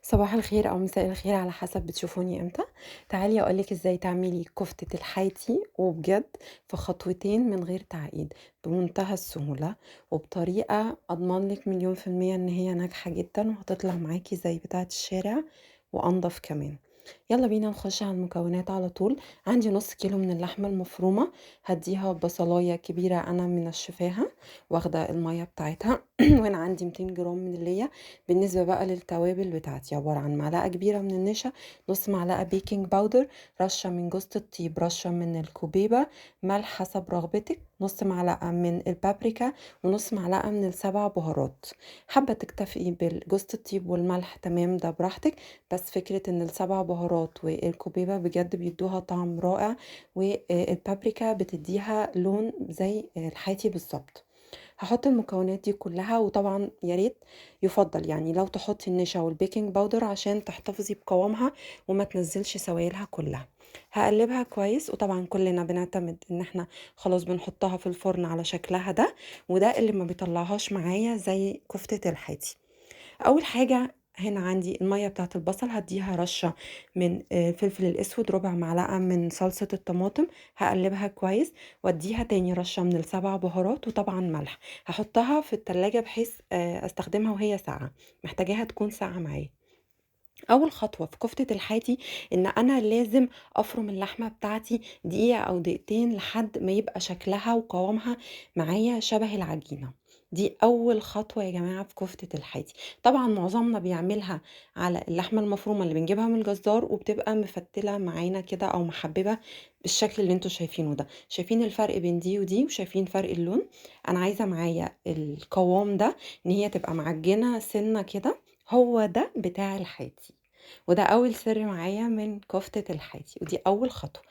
صباح الخير أو مساء الخير على حسب بتشوفوني إمتى. تعالي أقولك إزاي تعملي كفتة الحاتي، وبجد في خطوتين من غير تعقيد، بمنتهى السهولة وبطريقة أضمن لك 1,000,000% إن هي ناجحة جدا وهتطلع معاكي زي بتاعة الشارع وأنضف كمان. يلا بينا نخش على المكونات على طول. عندي نص كيلو من اللحمة المفرومة، هديها بصلاية كبيرة أنا منشفاها واخدة المية بتاعتها وأنا عندي 200 جرام من اللية. بالنسبة بقى للتوابل بتاعتي، عبارة عن معلقة كبيرة من النشا، نص معلقة baking powder، رشة من جوزة الطيب، رشة من الكوبيبة، ملح حسب رغبتك، نص معلقة من البابريكا، ونص معلقة من السبع بهارات. حابة تكتفي بالجوزة الطيب والملح تمام، ده براحتك، بس فكرة ان السبع بهارات والكوبيبة بجد بيدوها طعم رائع، والبابريكا بتديها لون زي الحاتي بالظبط. هحط المكونات دي كلها، وطبعا يا ريت يفضل لو تحطي النشا وال baking powder عشان تحتفظي بقوامها وما تنزلش سوائلها كلها. هقلبها كويس، وطبعا كلنا بنعتمد ان احنا خلاص بنحطها في الفرن على شكلها ده، وده اللي ما بيطلعهاش معايا زي كفتة الحاتي. اول حاجة هنا عندي المية بتاعت البصل، هديها رشة من الفلفل الاسود، ربع معلقة من صلصة الطماطم، هقلبها كويس، واديها تاني رشة من السبع بهارات، وطبعا ملح. هحطها في التلاجة بحيث استخدمها وهي ساقعة، محتاجاها تكون ساقعة معايا. اول خطوة في كفتة الحاتي ان انا لازم افرم اللحمة بتاعتي دقيقة او دقيقتين لحد ما يبقى شكلها وقوامها معايا شبه العجينة. دي اول خطوة يا جماعة في كفتة الحاتي. طبعا معظمنا بيعملها على اللحمة المفرومة اللي بنجيبها من الجزار، وبتبقى مفتلة معانا كده او محببة بالشكل اللي انتوا شايفينه ده. شايفين الفرق بين دي ودي، وشايفين فرق اللون. انا عايزة معايا القوام ده ان هي تبقى معجنة سنة كده، هو ده بتاع الحاتي، وده اول سر معايا من كفتة الحاتي، ودي اول خطوة.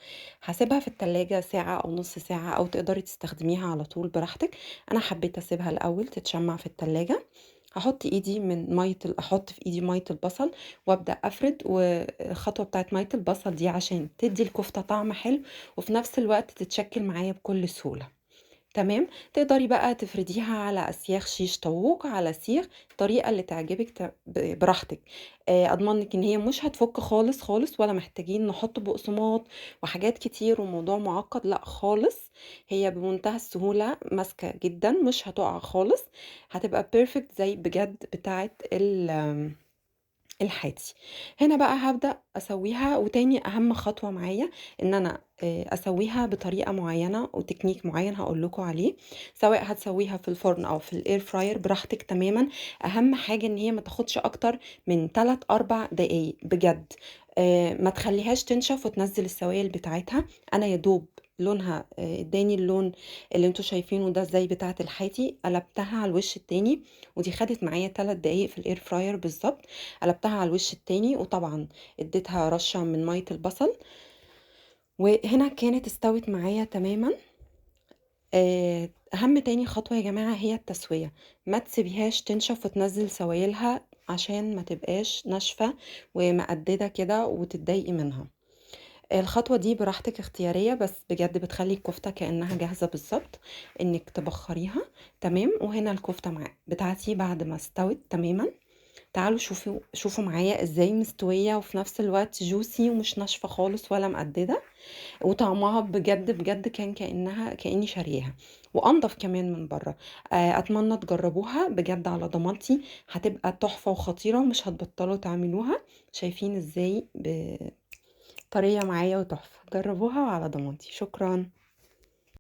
هسيبها في التلاجة ساعة او نص ساعة، او تقدري تستخدميها على طول براحتك. انا حبيت اسيبها الاول تتشمع في التلاجة. هحط ايدي من مية ال-، احط في ايدي مية البصل وابدا افرد. والخطوة بتاعت مية البصل دي عشان تدي الكفتة طعم حلو وفي نفس الوقت تتشكل معايا بكل سهولة. تمام، تقدري بقى تفرديها على اسياخ شيش طاووق، على سيخ، الطريقه اللي تعجبك براحتك. اضمن لك ان هي مش هتفك خالص خالص، ولا محتاجين نحط بقسماط وحاجات كتير وموضوع معقد، لا خالص. هي بمنتهى السهوله ماسكه جدا، مش هتقع خالص، هتبقى بيرفكت زي بجد بتاعه الحاتي. هنا بقى هبدأ أسويها، وتاني أهم خطوة معايا إن أنا، أسويها بطريقة معينة وتكنيك معين هقول لكم عليه، سواء هتسويها في الفرن أو في ال air fryer براحتك تماما. أهم حاجة إن هي ما تاخدش أكتر من 3-4 دقايق بجد، ما تخليهاش تنشف وتنزل السوائل بتاعتها. أنا يا دوب لونها، اداني اللون اللي انتوا شايفينه ده زي بتاعة الحاتي، قلبتها على الوش التاني، ودي خدت معايا 3 دقايق في ال air fryer بالظبط. قلبتها على الوش التاني، وطبعا اديتها رشة من مية البصل، وهنا كانت استوت معايا تماما. اهم تاني خطوة يا جماعة هي التسوية، ما تسيبيهاش تنشف وتنزل سوايلها عشان ما تبقاش ناشفة ومقددة كده وتتضايقي منها. الخطوة دي براحتك اختيارية، بس بجد بتخلي الكفتة كأنها جاهزة بالظبط انك تبخريها. تمام، وهنا الكفتة بتاعتي بعد ما استوت تماما. تعالوا شوفوا معايا ازاي مستوية وفي نفس الوقت جوسي ومش ناشفة خالص ولا مقددة، وطعمها بجد بجد كان كأني شارياها، وانضف كمان من بره. اتمنى تجربوها بجد على ضمانتي، هتبقى تحفة وخطيرة ومش هتبطلوا تعملوها. شايفين ازاي طرية معايا وتحفة، جربوها وعلى ضمانتي. شكرا.